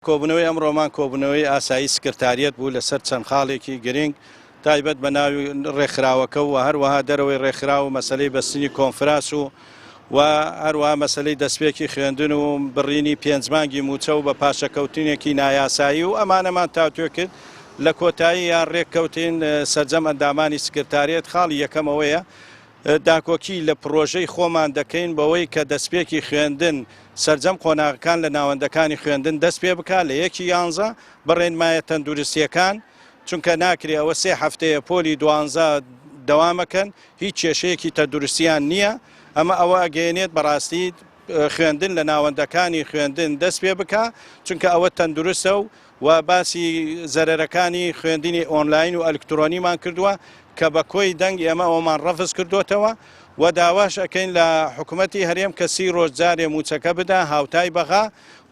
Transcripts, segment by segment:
کۆبوونەوەی ئەمڕۆمان کۆبوونەوەی ئاسایی سکرتاریەت بوو لەسەر چەند خاڵێکی گرنگ تایبەت بە ناوی ڕێکخراوەکە و هەروەها دەرەوەی ڕێکخراو و مەسەلەی بەستنی کۆنفراس و و هەروەها مەسەلەی دەستپێکی خوێندن و بڕینی پێنج مانگی مووچە و بە پاشەکەوتنێکی نایاسایی و ئەمانەمان تاوتوێ کرد لە کۆتایی یا ڕێککەوتین سەرجەم ئەندامانی سکرتاریەت خاڵی یەکەم ئەوەیە داکۆکی لە پڕۆژەی خۆمان دەکەین بەوەی کە دەستپێکی خوێندن سەرجەم قۆناغەکان لە ناوەندەکانی خوێندن دەست پێ بکا لە یەکی یانزە بە ڕێنمایە تەندورستیەکان چونکە ناکرێ ئەوە سێ هەفتەیە پۆلی دوانزە دەوامەکەن هیچ کێشەیەکی تەندورستیان نییە ئەمە ئەوە ئەگەیەنێت بەڕاستی خوێندن لە ناوەندەکانی خوێندن دەست پێ بکا چونکە ئەوە تەندروستە و و باسی زەرەرەکانی خوێندنی ئۆنلاین و ئەلکترۆنیمان کردووە کە بە کۆی دەنگ ئێمە ئەوەمان ڕەفز کردۆتەوە و داواش ئەکەین لە حکومەتی هەرێم کە سی ڕۆژ جارێ مووچەکە بدا هاوتای بەغا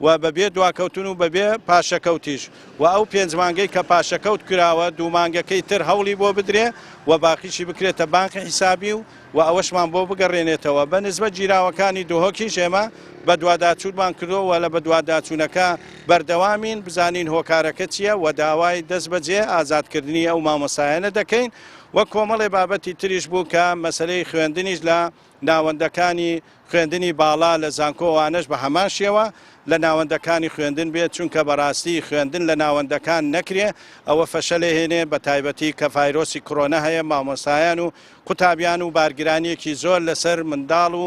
و بەبێ دواکەوتن و بەبێ پاشەکەوتیش و ئەو پێنج مانگەی کە پاشەکەوت کراوە دوو مانگەکەی تر هەوڵی بۆ بدرێ و باقیشی بکرێتە بانقی حیسابی و و ئەوەشمان بۆ بگەڕێنێتەوە. بە نسبەت گیراوەکانی دهۆکیش ئێمە بەدواداچوونمان کردووە و لە بەدواداچوونەکە بەردەوامین بزانین هۆکارەکە چییە و داوای دەستبەجێ ئازادکردنی ئەو مامۆستایانە دەکەین و کۆمەڵێ بابەتی تریش بوو کە مەسەلەی خوێندنیش لە ناوەندەکانی خوێندنی باڵا لە زانکۆ ئەوانەش بە هەمان شێوە لە ناوەندەکانی خوێندن بێت چونکە بەڕاستی خوێندن لە ناوەندەکان نەکرێ ئەوە فەشەلێ هێنێ بە تایبەتی کە ڤایرۆسی کڕۆنە هەیە مامۆستایان و قوتابیان و بارگرانیەکی زۆر لەسەر منداڵ و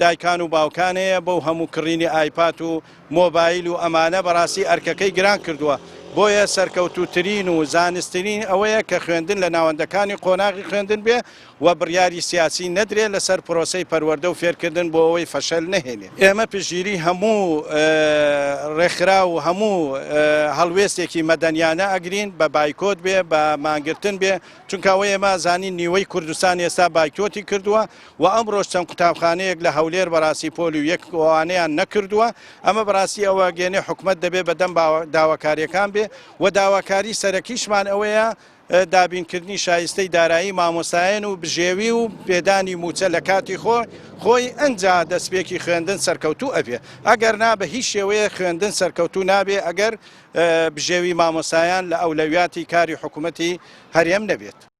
دایکان و باوکان هەیە بەو هەموو کڕینی ئایپات و مۆبایل و ئەمانە بەڕاستی ئەرکەکەی گران کردووە بۆیە سەرکەوتووترین و زانستترین ئەوەیە کە خوێندن لە ناوەندەکانی قۆناغی خوێندن بێ و بڕیاری سیاسی نەدرێ لەسەر پرۆسەی پەروەردە و فێرکردن بۆ ئەوەی فەشەل نەهێنێ. ئێمە پشتگیری هەموو ڕێکخراو و هەموو هەڵوێستێکی مەدەنیانە ئەگرین بە بایکۆت بێ بە مانگرتن بێ چونکە ئەوەی ئێمە ئەزانین نیوەی کوردستان ئێستا بایکۆتی کردووە و ئەمڕۆش چەند قوتابخانەیەک لە هەولێر بەڕاستی پۆلی و یەک ئەوانەیان نەکردووە ئەمە بەڕاستی ئەوە گەێنێ حکومەت دەبێ بەدەم داواکاریەکان بێ و داواکاری سەرەکیشمان ئەوەیە دابینکردنی شایستەی دارایی مامۆستایان و بژێوی و پێدانی موچە لە کاتی خۆ خۆی ئەنجا دەستپێکی خوێندن سەرکەوتوو ئەبێ ئەگەر نا بە هیچ شێوەیە خوێندن سەرکەوتوو نابێ ئەگەر بژێوی مامۆستایان لە ئەولەویاتی کاری حکومەتی هەرێم نەبێت.